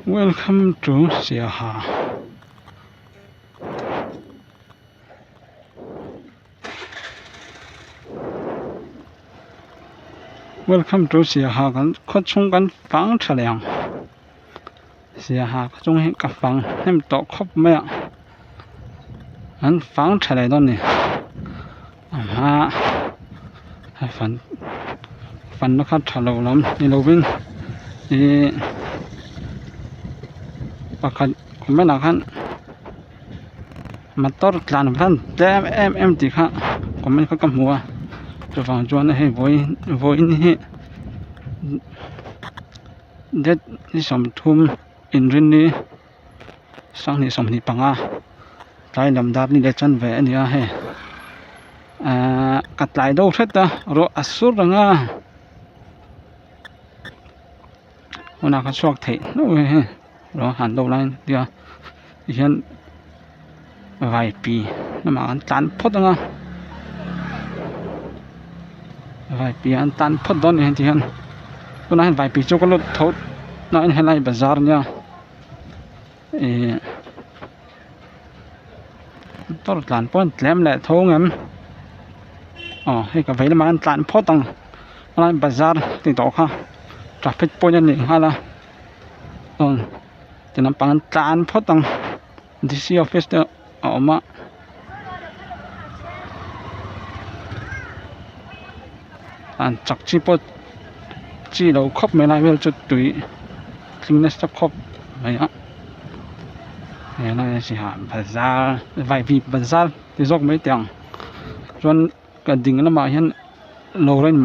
Welcome to Siaha. Welcome to Siaha kan khaw chhung kan fang tha leh ang Siaha khaw chhung hi ka fang hnem tawh khawp mai a an fang tha leh dawn a ni a hma a fan fanna kha tha lo lam ni lovin ihh pakhat comment ah khan motor tlan van tlem em em tih kha comment kha ka hmu a chuvang chuan hei vawiin vawiin hi date ni sawmthum inrinni sanghnih 25 tlai lam dar ni leh chuan ve a ni a hei ahh ka tlai deuh hret a ruah a sur reng a hunah ka chhuak theih hnuh mai hei ruah han do lai nia tihian vaipi lamah an tlan phawt ang a vaipi an tlan phawt dawn a ni tihian tunah hian vaipi chu ka lut tho tunah hian helai bazar nia ihh motor tlan pawh an tlem leh tho ang em aw hei ka vei lamah an tlan phawt ang helai bazar tih tawh kha traffic point a nih nghal a aw ti lampang an tlan phawt ang D C office te a awm a. An chak chi pawh chi lo khawp mai lai vel chu tui tling nasa khawp mai a he lai a siha bazar vaivi bazar ti zawk mai teh ang chuan ka ding lamah hian lawren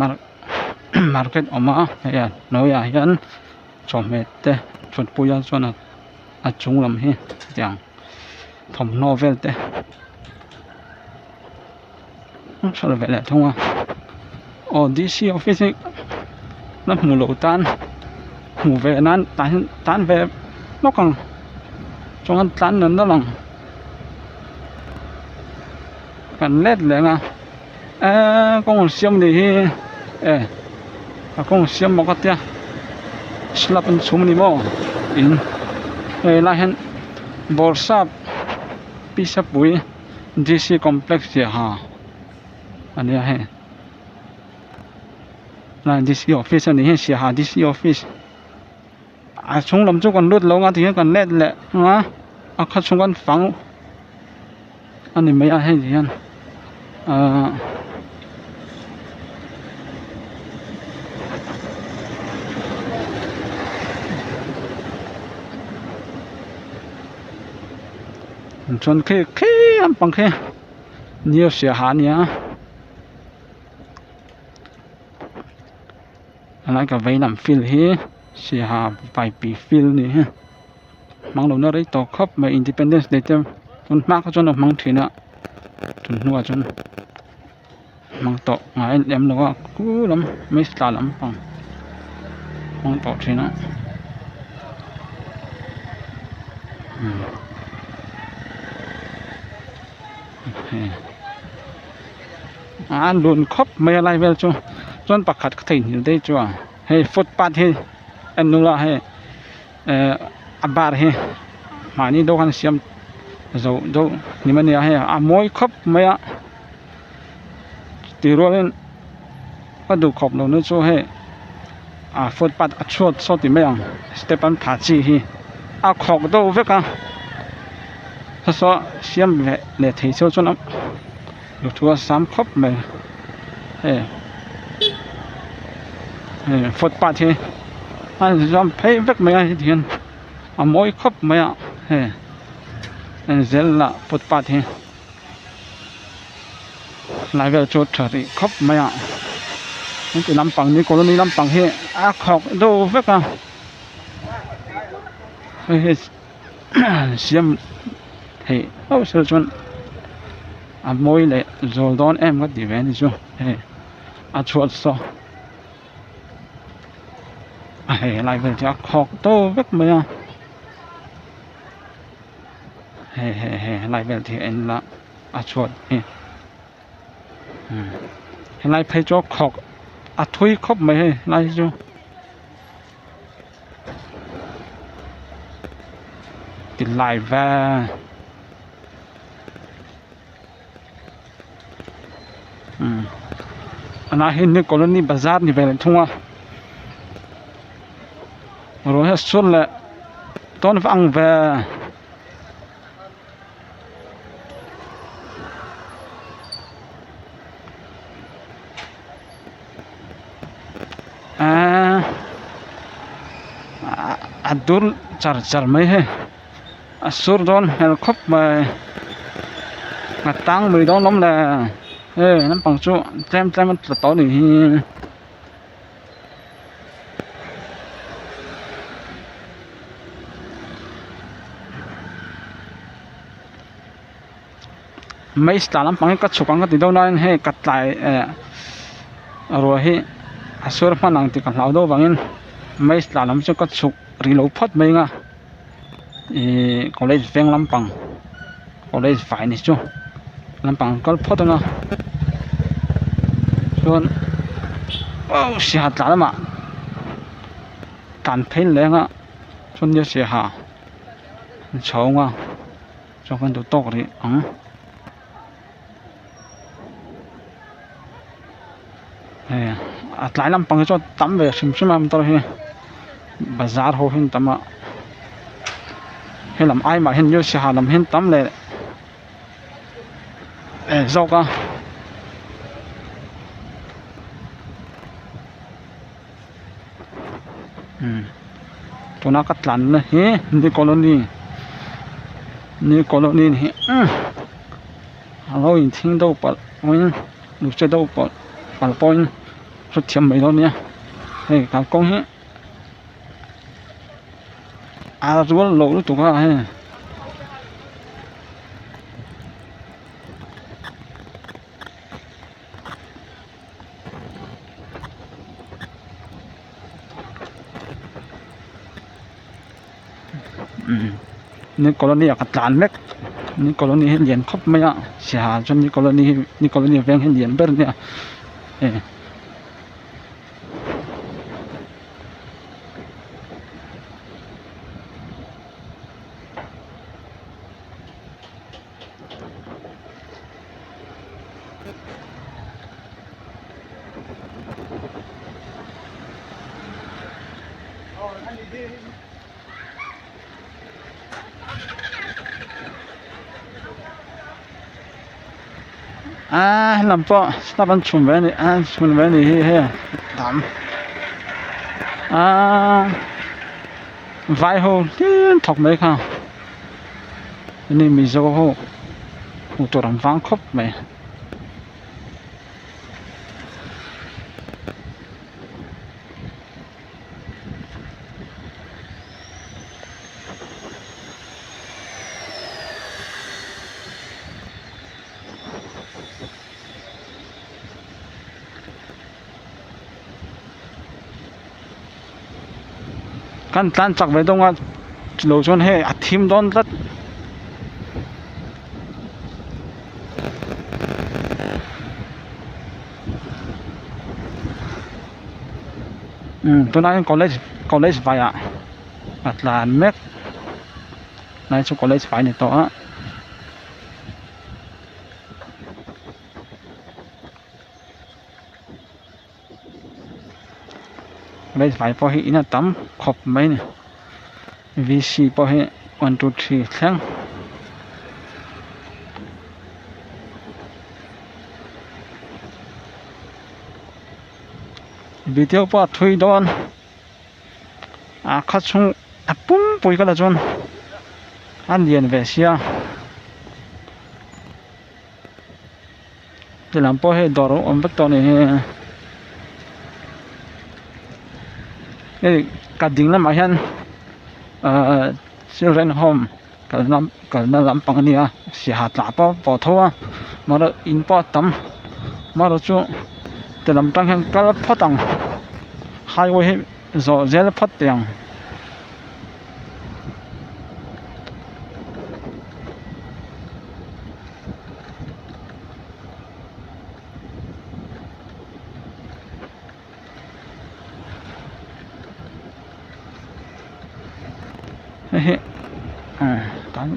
market a awm a hei a hnuaiah hian chawhmeh te thutpui a chuan a chung lam hi tiang thawmhnaw vel te. A tha ve leh thung a aw D C office hi la hmu loh tan hmu ve nan tah hian tan ve lawk ang chuan tlan dan dawn ang kan let leh ang a eee kawng an siam ni hi e a kawng siam bawk a tia slab an chhum a ni maw in hei lai hian bawrhsap pisapui. D C complex chiaha a nia hei lai D C office a ni hi siaha D C office a chhung lam chu kan lut lo ang a tihian kan let leh ang a a khaw chhung an fang a ni mai a hei ti hian ahh. Chuan khi khi lampang khi new siaha a nia helai ka vei lam field hi siaha vaipi field a ni hi hmang lohna rei tawh khawp mai independence day te tun hma kha chuan a hmang thin a tun hnuah chuan hmang tawh ngai lem lo a khu lam mistla lampang hmang tawh thin a a lun khawp mai a lai vel chu chuan pakhat ka theihnghilh daih chu a hei footpath hi en ula hei eh a bar hi mahni deuh khan siam zo deuh ni mai a nia hei a mawi khawp mai a. Tih rualin ka duh khawp lo na chu hei a footpath a chhuat saw ti mai ang step an phah chi hi a khawk deuh vek a saw siam leh leh thei chu chuan duhthu a sam khawp mai hei hei footpath hi a zawm phei vek mai a heti hian a mawi khawp mai a hei zel lah footpath hi. Lai vel chu tha rih khawp mai a heti lampang ni colony lampang hi a khawk deuh vek a hei hi siam theih hlauh se chuan a mawi leh zawl dawn em ka ti ve a ni chu hei a chhuat saw a hei lai vel chu a khawk deuh vek mai a. Hei hei hei helai vel te hi a en la a chhuat hi helai phei chu a khawk a thui khawp mai hei helai hi chu. Ti lai ve. Umm a hi new colony bazar ni ve leh thung a ruah hi a sur leh dawn vak ang ve. Eee a dur char char mai hei a sur dawn hmel khawp mai a tang lui dawn awm le hei naupang chu tlem tlem a tla tawh a nih hi. Maze tla lampang hi ka chhuk ang ka ti deuh nain hei ka tlai eh ruah hi a sur hman ang tih ka hlau deuh vangin maze tla lam chu ka chhuk rih lo phawt mai ang a ihh college veng lampang college fai ni chu lampang kal phawt ang a chuan aw saiha tla lamah tlan phei leh ang a chuan nia saiha chhawng a. Chuan kan duh tawk rih ang. Hei a tlai lampang hi chuan tam ve hrim hrim a motor hi bazar ho hi an tam a helam ai mah hian new siaha lam hi an tam leh eh zawk a. Tuna ka tlanna hi new colony new colony hi a lo inthing deuh palh pawhin che deuh palh palh pawhin hrethiam mai dawn nia hei kalkawng hi a rual loh lutuk a hei. New colony ah ka tlan mek new colony hi lian khawp mai a siaha chuan new colony hi new colony veng hi lian ber a nia eh. A helam pawh step an chhun ve a ni a chhun ve a ni hi hei tam aaa vai ho hlim thawk mai kha. Ni mizo ho hmuh tur an vang khawp mai. Kan tlan chak ve dawn a lo chuan hei a thim dawn tlat. Umm tunah hian college college vaiah a tlan mek lai chu college vai a ni tawh a. College vai pawh hi in a tam khawp mai a ni V C pawh hi one two three thleng. Video pawh a thui dawn a kha chhung a pumpui ka la chuan a lian ve sia. Tilam pawh hei dawr awm vek tawh a ni hi hei ka ding lamah hian ahh children home kalna kalna lampang a nia siaha tlah pawh pawh tho a mahse in pawh a tam amaherawh chu tilam tang hian kal phawt ang highway hi zawh zel phawt teh ang. Hei hi. tan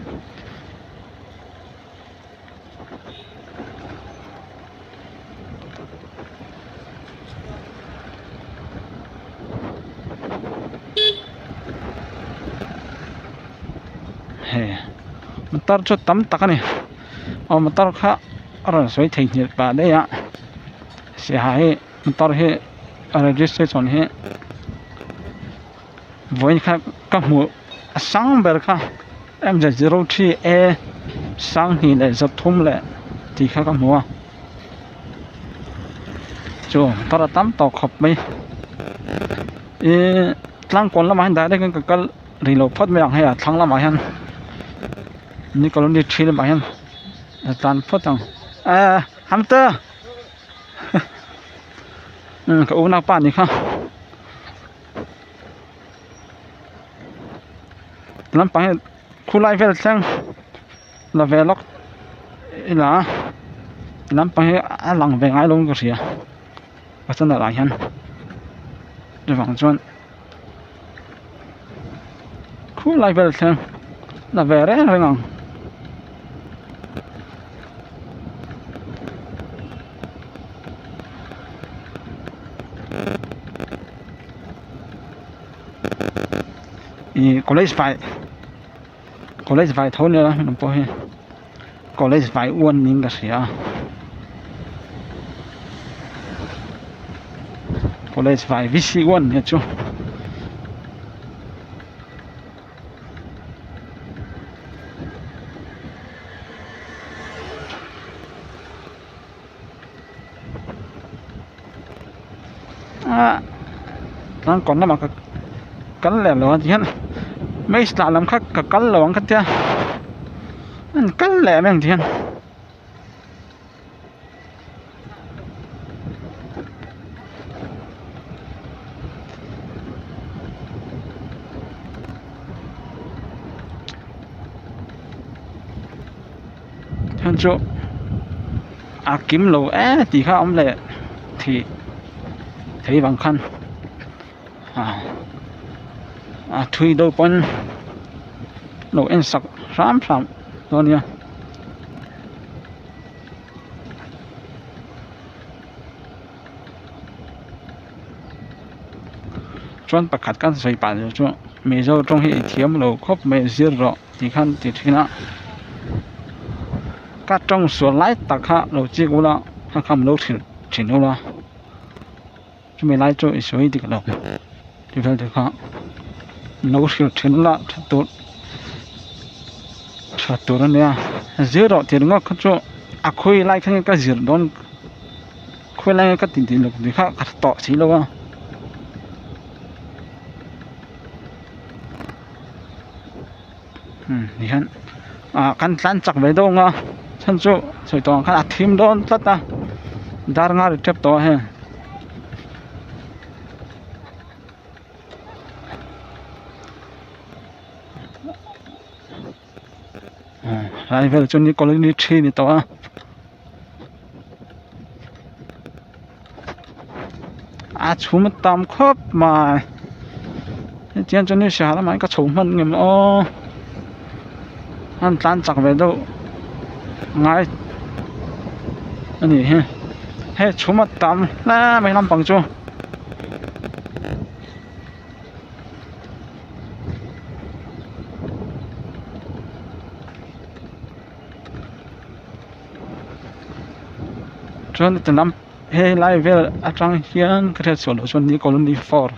hei motor chu tam tak a ni aw motor kha a rawn sawi theihnghilh pah daih a saiha hi motor hi a registration hi vawiin kha ka hmuh a sang ber kha m z zero three a sanghnih leh zathum leh tih kha ka hmu a chu motor a tam tawh khawp mai ihh tlang kawn lamah hian direct in ka kal rih lo phawt mai ang hei a thlang lamah hian ni colony three lamah hian ka tlan phawt ang ehh hamte. Ka unaupa a ni kha lampang hi khulai vel thleng la ve lawk ila lampang hi a lang ve ngai lo in ka hria a channel ah hian chuvang chuan khulai vel thleng la ve reng reng ang. Ih college vai college vai tho nia heng pawh hi college vai uan niin ka hria a college vai v c uan nia chu. Ah tlang kawn lamah ka kal leh lo a tihian maze tlah lam kha ka kal lo ang ka tia an kal leh em em tihian. Heng chu a kim lo e tih kha a awm leh thih thei vang khan ah a thui deuh pawn lo en sak hram hram dawn nia. Chuan pakhat kan sawi pah leh chu Mizo tawng hi i thiam lo khawp mai zir rawh tih khan ti thin a ka tawng sual lai tak kha lo chik ula kha kha lo hrilh thin ula chumi lai chu i sawi dik lo ti vel te kha lo hrilh thin ula tha tur tha tur a nia zir rawh tih ringawt kha chu a khawi lai kha nge ka zir dawn. Khawi lai ka ti tih loh tih kha ka hre tawh si lo a. Umm ti hian ah kan tlan chak ve deuh ang a chhan chu sawi tawh ang khan a thim dawn tlat a dar nga ri tep tawh a heng. Lai vel chu ni colony three ni tawh a a chhum a tam khawp mai hetiang chuan ni sihal lamah hian ka chho hman ngem aw an tlan chak ve deuh ngai a nih hi hei chhum a tam hle mai lampang chu. Chuan ti lam hei lai vel atang hian ka hriat chhuah loh chuan ni colony four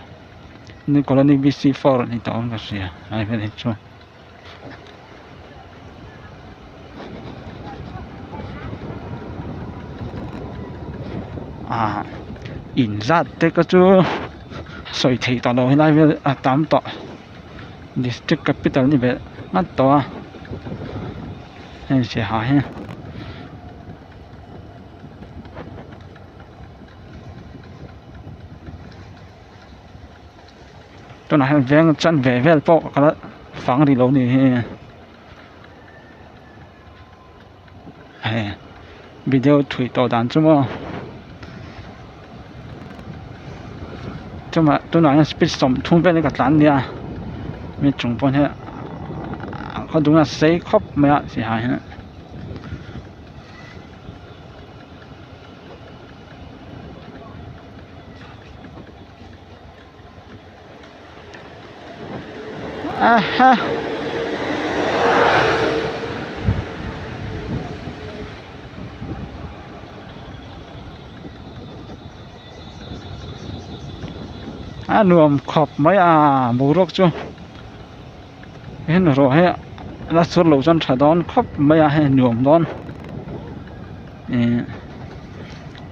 ni colony b c four a ni tawh ang ka hria lai vel hi chuan. Ah in zat te ka chu sawi theih tawh loh helai vel a tam tawh district capital ni ve ngat tawh a hei saiha hi. Tunah hian veng chanve vel pawh ka la fang rih lo ni hi hei video thui tawh dan chu maw chumah tunah hian speed 30 vel hi ka tlan nia mi chung pawh hian. khaw dung a sei khawp mai a saiha hi. Aha. A nuam khawp mai a boruak chu hen rawh hi la chhur loh chuan tha dawn khawp mai a hei nuam dawn ih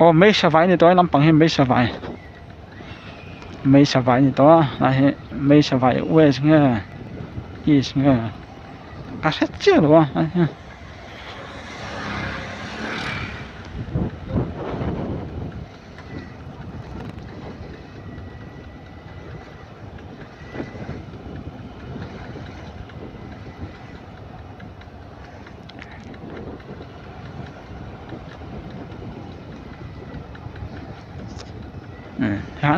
aw mai savai ni tawh a lampang hi mai savai. Mei savai a ni tawh a lai hi mei savai west nge east nge ka hre chiah lo a hian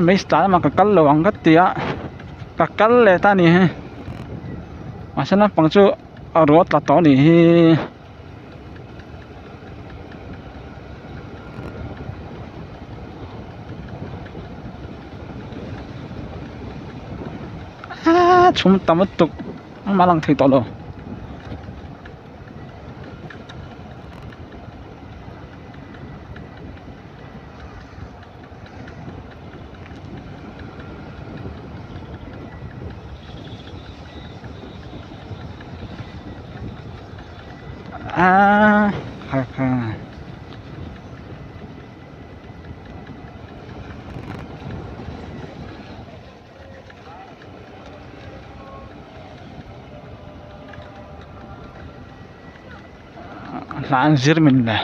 mai star lamah ka kal lo ang ka ti a ka kal leh ta a ni hi mahse naupang chu a rual tla tawh a nih hi. Aaa chhum tam lutuk engmah a lang thei tawh lo. Aaa kha kha. Hla an zir min le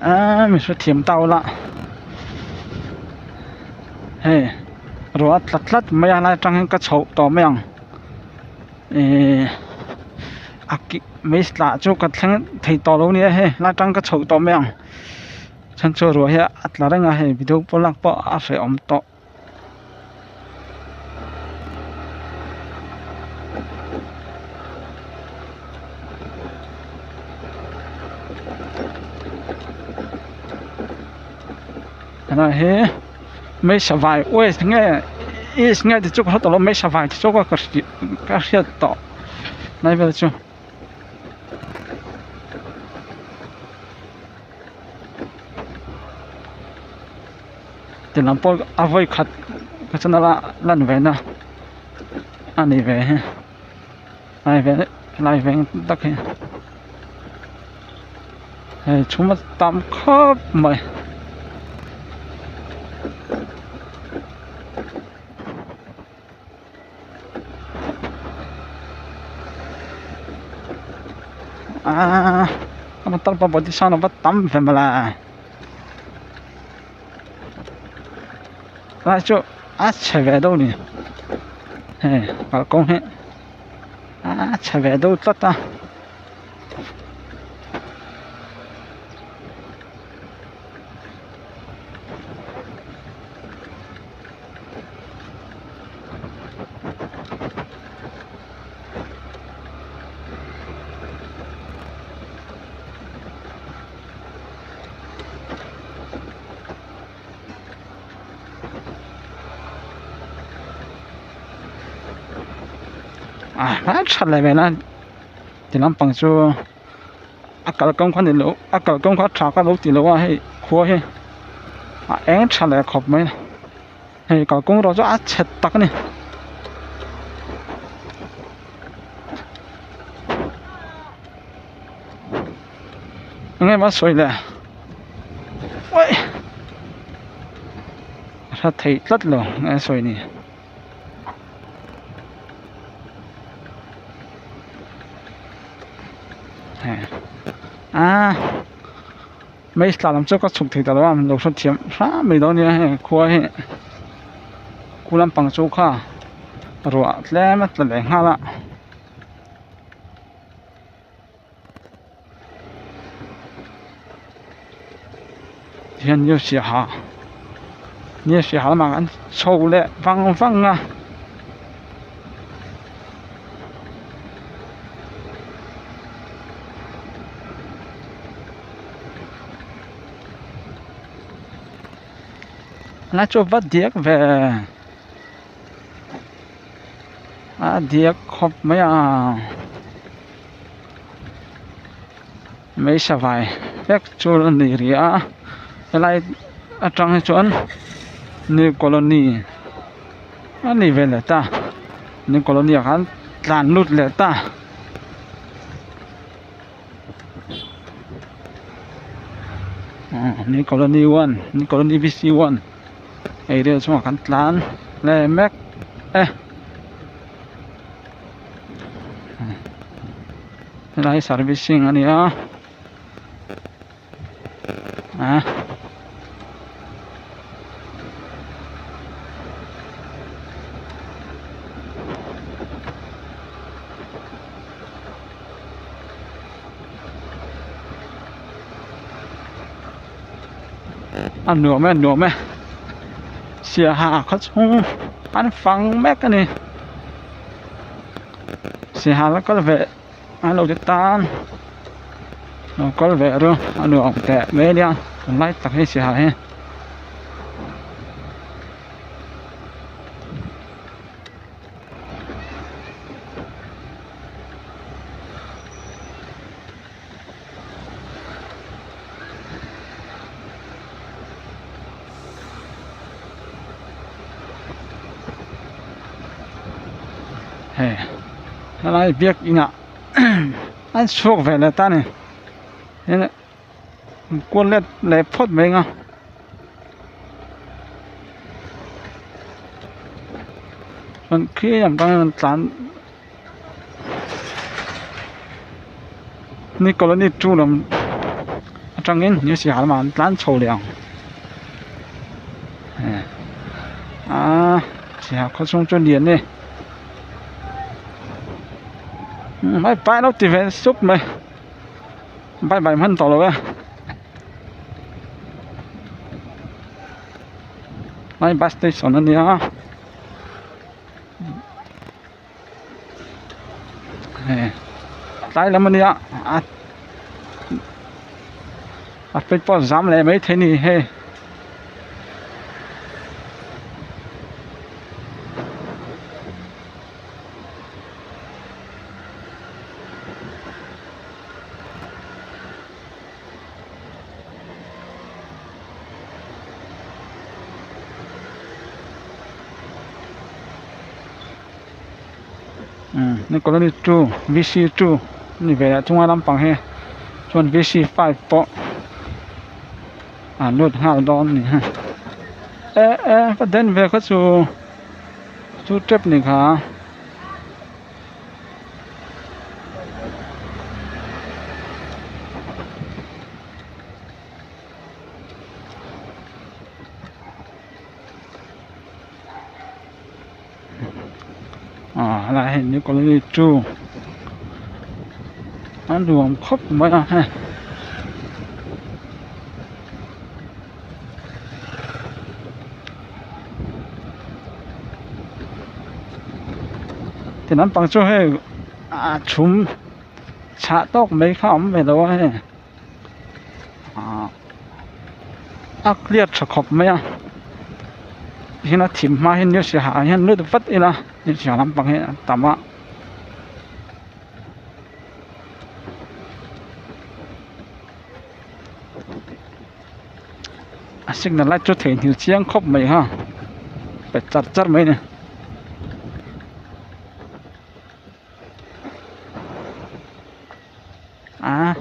aaa mi hrethiam ta ula hei ruah a tla tlat mai a lai atang hian ka chhoh tawh mai ang ihh a ki mai tlah chu ka thleng thei tawh lo a nia hei lai atang ka chhoh tawh mai ang chhan chu ruah hi a tla reng a hei video pawh lak pawh a hrehawm tawh. Helai hi mai savai west nge east nge ti chu ka hre tawh lo mai savai ti chu ka hriat tawh lai vel chu. Ti lam pawh a vawi khat ka channel a lan ve na a ni ve hi lai ve lai veng tak hi hei chhum a tam khawp mai. Aaa a motor pawh body sound a va tam ve mawle lai chu a chhe ve deuh a ni hei kalkawng hi a chhe ve deuh tlat a. A hmel tha leh hmel a ti lampang chu a kalkawng kha ni lo a kalkawng kha tha ka lo ti lo a hei khua hi a eng tha leh khawp mai a. Hei kalkawng erawh chu a chhe tak a ni. Eng emaw a sawi leh uaih a hre thei tlat lo eng a sawi ni. Hei aaa. Mai tla lam chu ka chhuk thei ta lo a lo hrethiam hram mai dawn nia hei khua hi khu lampang chu kha ruah tlem a tla leh nghal a. Tihian new siaha. Nia hria lamah kan chho leh vang vang a. Lai chu a va diak ve a diak khawp mai a meisa vai vek chu a ni rih a helai atang hi chuan new colony a ni ve leh ta new colony ah khan tlan lut leh ta. New colony one new colony V C one area chhungah kan tlan leh mek e helai hi servicing a ni a ah. A nuam e a nuam e siaha khaw chhung an fang mek a ni siaha la kal ve an lo ti tan lo kal ve ru a nuam teh mai ania tunlai tak hi siaha hi. Hei helai biakin ah an chhuak ve leh ta a ni kual let leh phawt mai ang a. Chuan khi lam tang hian an tlan ni colony two lam atangin new siaha lamah an tlan chho leh ang aaa siaha khaw chhung chu a lian e umm pai lo ti ve sup mai. Bye bye hman tawh lo e lai bus station a nia hei tlai lam a nia a a plate pawh a zam leh maithei a ni hei. Umm colony two v c two a ni ve leh thung a lampang hi chuan v c five pawh an lut nghal dawn a ni ha eh eh ka den ve kha chu chu tep ni kha. Ah helai hei new colony two a nuam khawp mai a hei. Ti lampang chu hei ah chhum chhah tawk mai kha a awm ve lo a hei ah a clear tha khawp mai a tihian a thim hma hian news ah hian lut vat ila news lampang hi a tam a. A signal light chu theihnghilh chiang khawp mai ha pe char char mai a ni. A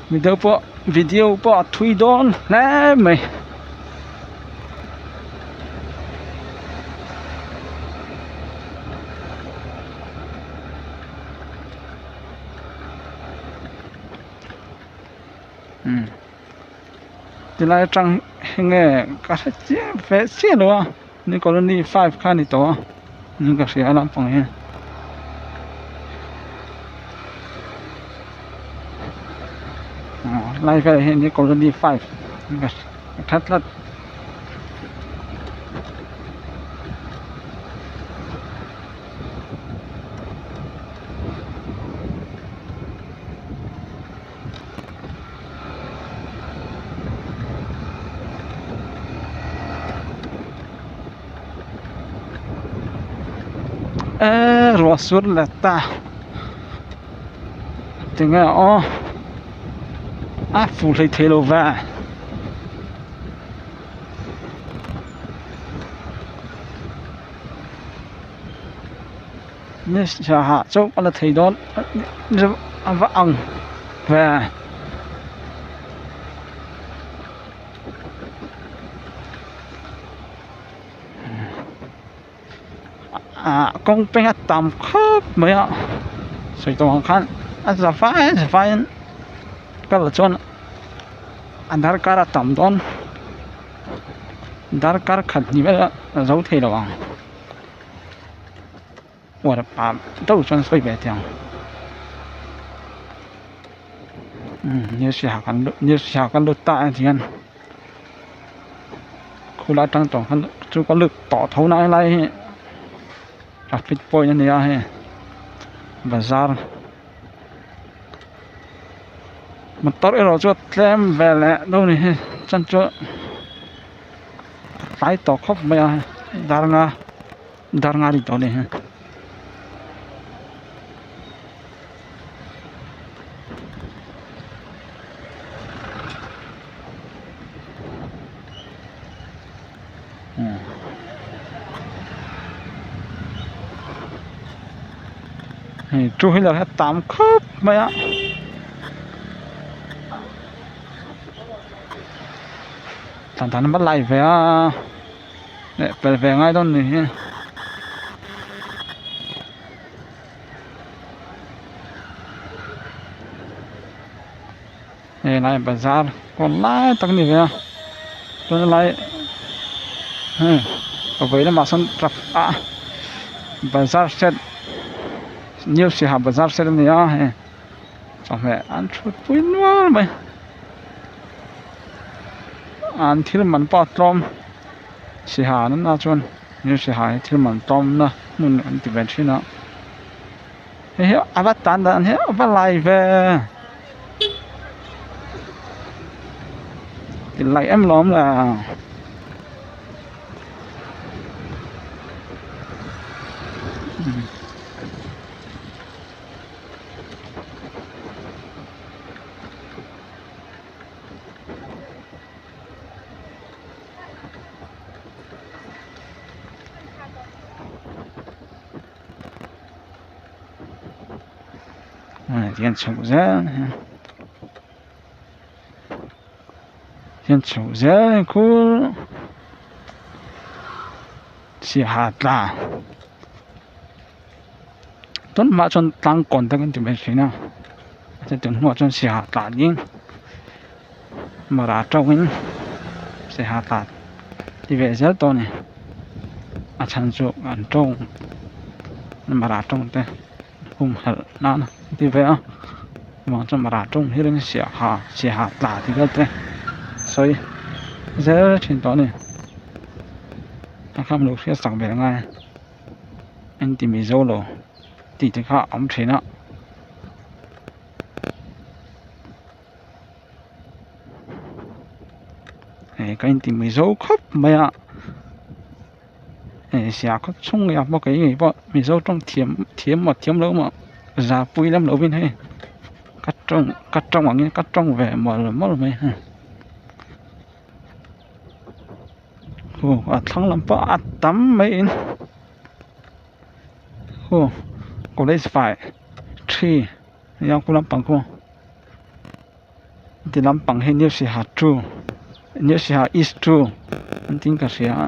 mi deuh pawh video pawh a thui dawn hle mai. Umm tilai atang hi nge ka hre chiah ve chiah lo a ni colony five kha a ni tawh a ni ka hria a lampang hi. Lai velah hian colony 5 a tha tlat. Eee ruah sur leh ta tinge aw a fuh hlei thei lo ve ni hah chauh a la thei dawn a va ang ve. Ah kawng peng a tam khawp mai a sawi tawh ang khan a za vai za vaiin kal chuan a darkar a tam dawn darkar khat hnih vel a zo thei lo ang uar pah deuh chuan sawi ve thei ang umm news ha kan lut ta a tihian. Khulai atang tawh khan chu ka lut tawh tho na helai hi traffic point a ni a hei bazar motor erawh chu a tlem ve leh dawn a ni hei chuan chu a tlai tawh khawp mai a dar nga dar nga a ni tawh a ni hei. Hei two wheeler hi a tam khawp mai a thlan dan a va lai ve a leh pel ve ngai dawn ni hi. Helai bazar kawn lai tak a ni ve a chuan helai hei a vei lamah sawn truck a bazar set new siaha bazar set a ni a hei chawhmeh an thut pui nual mai an thil man pawh a tlawm siaha nana chuan new siaha hi thil man tlawmna hmun an ti ve thin a. Hei hi a va tan dan hi a va lai ve ti lai em lawm le Hian chhoh zel hian chhoh zel khur saiha tla tun hma chuan tlang kawn te kan ti mai thin a tun hnuah chuan saiha tla ding mara tawngin saiha tla ti ve zel tawh a ni a chhan chu an tawng mara tawng te humhalh nan a ti ve a chuvang chuan mara tawng hian siaha siaha tla tih vel te sawi zel thin tawh a ni a kham lo hriat sak ve ngai engti mizo lo tih te kha a awm thin a. Hei ka inti mizo khawp mai a hei sia khaw chhung ngei ah pawh kei ngei pawh mizo tawng thiam thiam maw thiam lo maw zahpui lem lovin hei ka tawng ka tawng angin ka tawng ve mawlh mawlh mai hei aw a thlang lam pawh a tam mai in aw college fai three. Nia khu lampang khu ti lampang hi new siaha two new siaha east two an tiin ka hria a.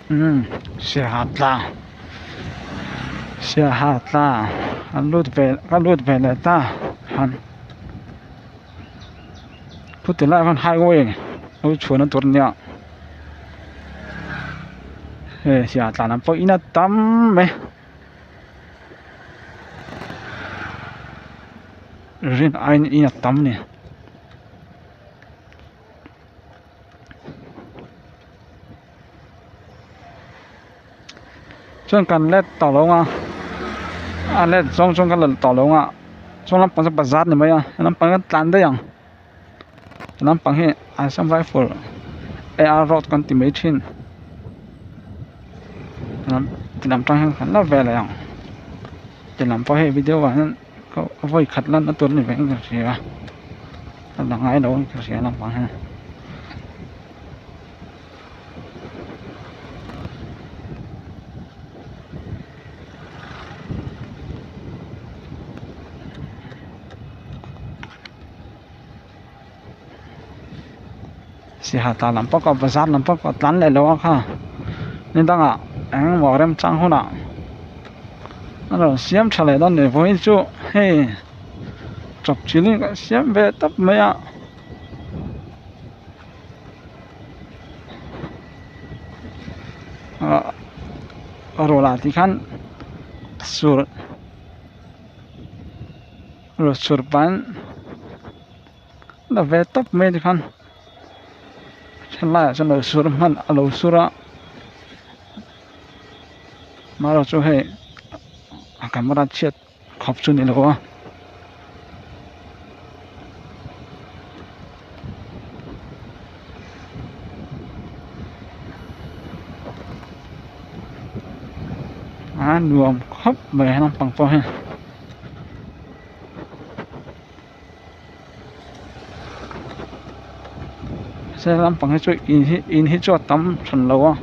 Umm Siaha tla Siaha tla an lut ve ka lut ve leh ta han chuti lai khan highway lo chhuahna tur ania hei Siaha tla lam pawh in a tam mai rin aiin in a tam a ni. Chuan kan let tawh lo ang a a let zawng chuan kan let tawh lo ang a chuan lampang chu bazar ni mai a lampang hian tlan daih ang lampang hi Assam rifle A_R road kan ti mai thin ti lam tang hian kan la vel ang ti lam pawh hei video ah hian vawi khat lan na tur a ni ve in ka hria a la ngai lo in ka hria lampang hian. Siaha tlan lam pawh ka bazar lam pawh ka tlan leh lo a kha ni dangah engemaw remchang hunah a rawn siam tha leh dawn a ni vawiin chu hei chawp chilhin ka siam ve tawp mai a. Ah rawlah tih khan sur raw sur ban la ve tawp mai tikhan thenlaiah chuan lo sur hman a lo sur a marawh chu hei a camera chhiat khawp chu ni lo a. A nuam khawp mai a naupang pawh hi se lampang hi chu in hi in hi chu a tam hran lo a.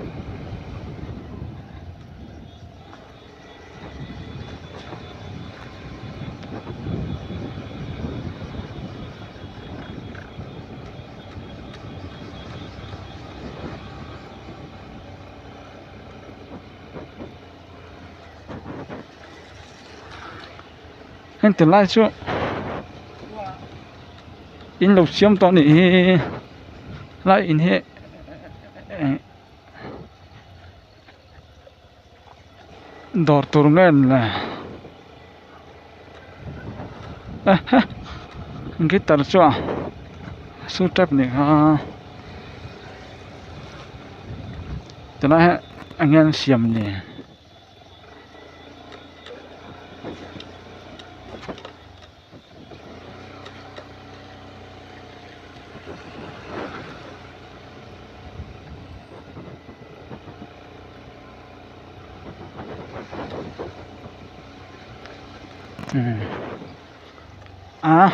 Heng ti lai chu in lo siam tawh a nih hi helai in hi Dawr tur nge le guitar chu a su tep ni kha tunah hian eng nge an siam ni. A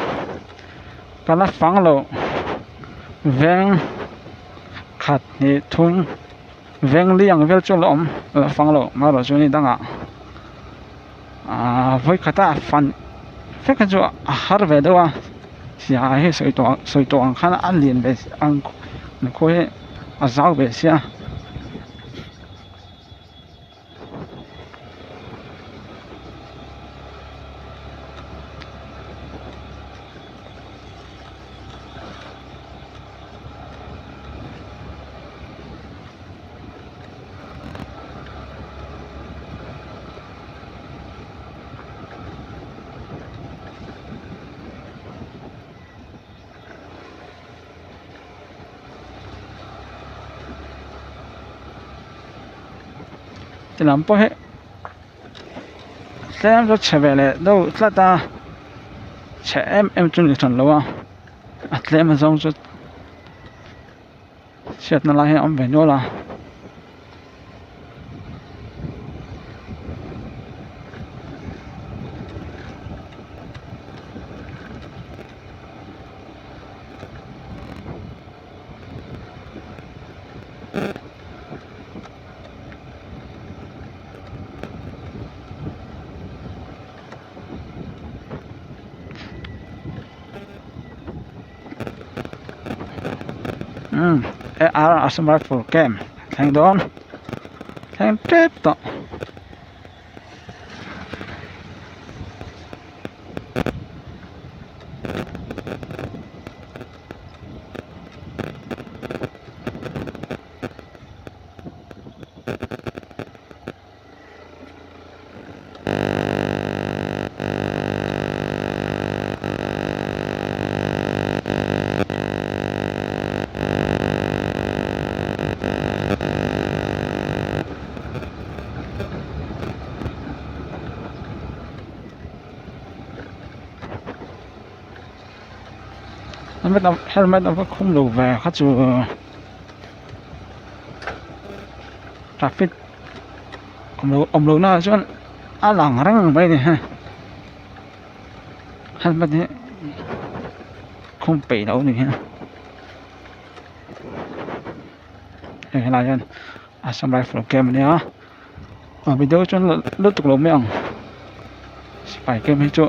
ka la fang loh veng khat hnih thum veng li ang vel chu a la awm a la fang loh amaherawhchu chu ni dangah ahh vawikhat a fan vek hi chu a har ve deuh a siaha hi sawi tawh sawi tawh ang khan a lian ve ang khawi hi a zau ve sia. Ti lam pawh hi tlem chu chhe ve leh deuh tlat a chhe em em chu ni hran lo a a tlem azawng chu chhiatna lai hi a awm ve nual a. Umm AR Assam Rifle camp thleng dawn. thleng tep tawh. Helmet helmet a va khum lo ve kha chu traffic awm loh naah chuan a lang reng mai a ni hei helmet hi khum peih loh a ni a hei helaiah hian Assam rifle camp a nia a video chuan lutuk lo mai ang sipai camp hi chu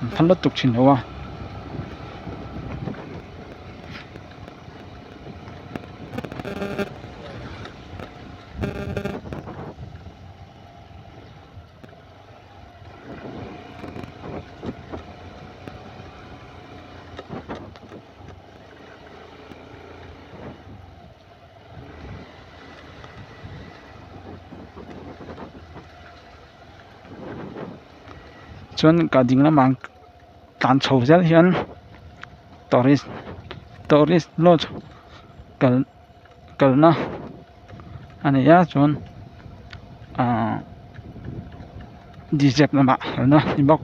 an phal lutuk thin lo a. Chuan ka ding lamah tlan chho zel hian tourist tourist lodge kal kalna a ni a chuan ahh dizep lamah kalna a ni bawk.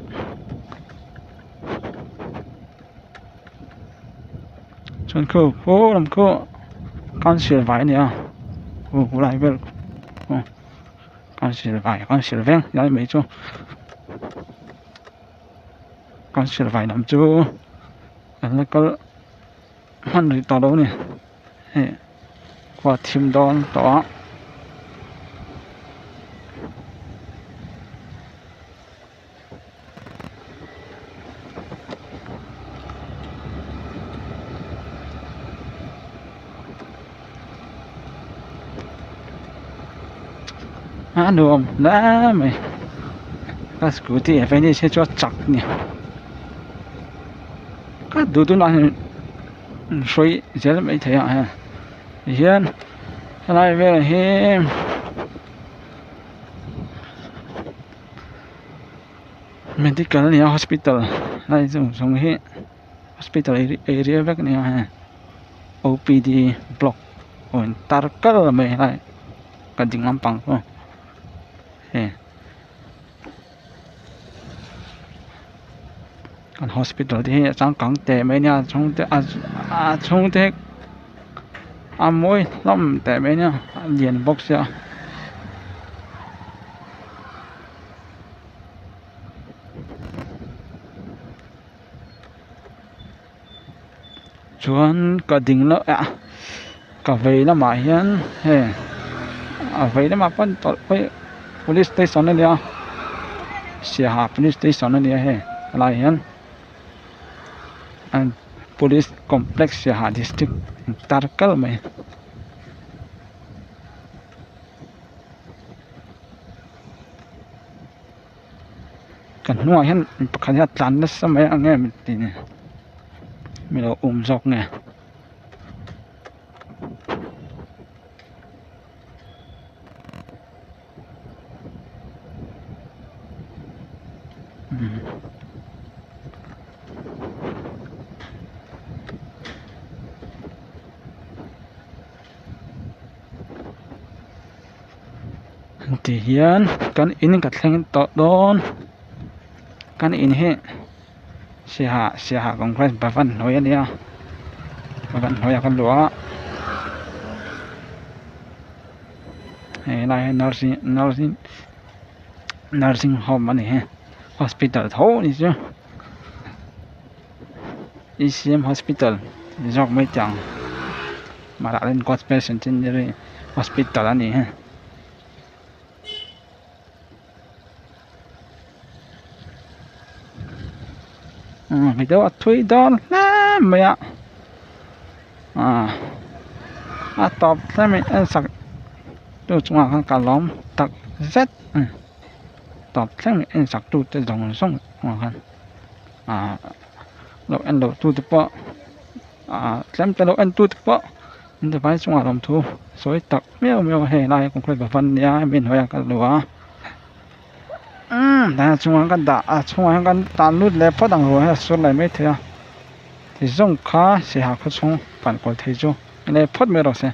Chuan khu khu lam khu council vai a ni a khu lai vel khu council vai council veng lai mai chu council vai lam chu an la kal hman rih tawh lo a ni hei khua thim dawn tawh a. A nuam hle mai ka scooty ah venice hi chu a chak a ni ka duh duh lah hi an hruai zel maithei a hei tihian helai vel hi. Medical a ni a hospital lai zawng zawng hi hospital area vek a ni a hei O P D block aw in tar kar mai helai ka ding lampang chu hei kan hospital te hi a changkang teh mai ania a chhung te a chhung te a mawi hlawm teh mai ania a lian bawk sia. Chuan ka ding la ah ka vei lamah hian hei a vei lamah pawn tawlh phei police station a nia siaha police station a nia hei helaiah hian police complex siaha district tar kal mai. Ka hnungah hian mi pakhat hi a tlan nasa mai ang em tih ni mi lo awm zawk nge. Ti hian kan in ka thleng tawh dawn kan in hi siaha siaha congress bhavan hnuai a nia bhavan hnuai ah kan luh a hei helai hi nursing nursing nursing home a ni hi hospital tho a ni chu E C M hospital ni zawk mai teh ang mahse gospel centenary hospital a ni hi umm mi deuh a thui dawn hle mai a ah a tawp thleng in en sak. tu chungah khan ka lawm tak zet a ni tawp thleng en sak tu te zawng zawng chungah khan ah lo en loh tu te pawh ah tlem te lo en tu te pawh an ti vai chungah lawmthu sawi tak miau miau a hei lai concrete bhavan nia hemi hnuaiah ka lu a umm tah hian chungah kan dah a chhungah hian kan tan lut leh phawt ang ruah hi a sur leh maithei a ti zawng kha saiha khaw chhung pan kawl thei chu ni leh phawt mai rawh se.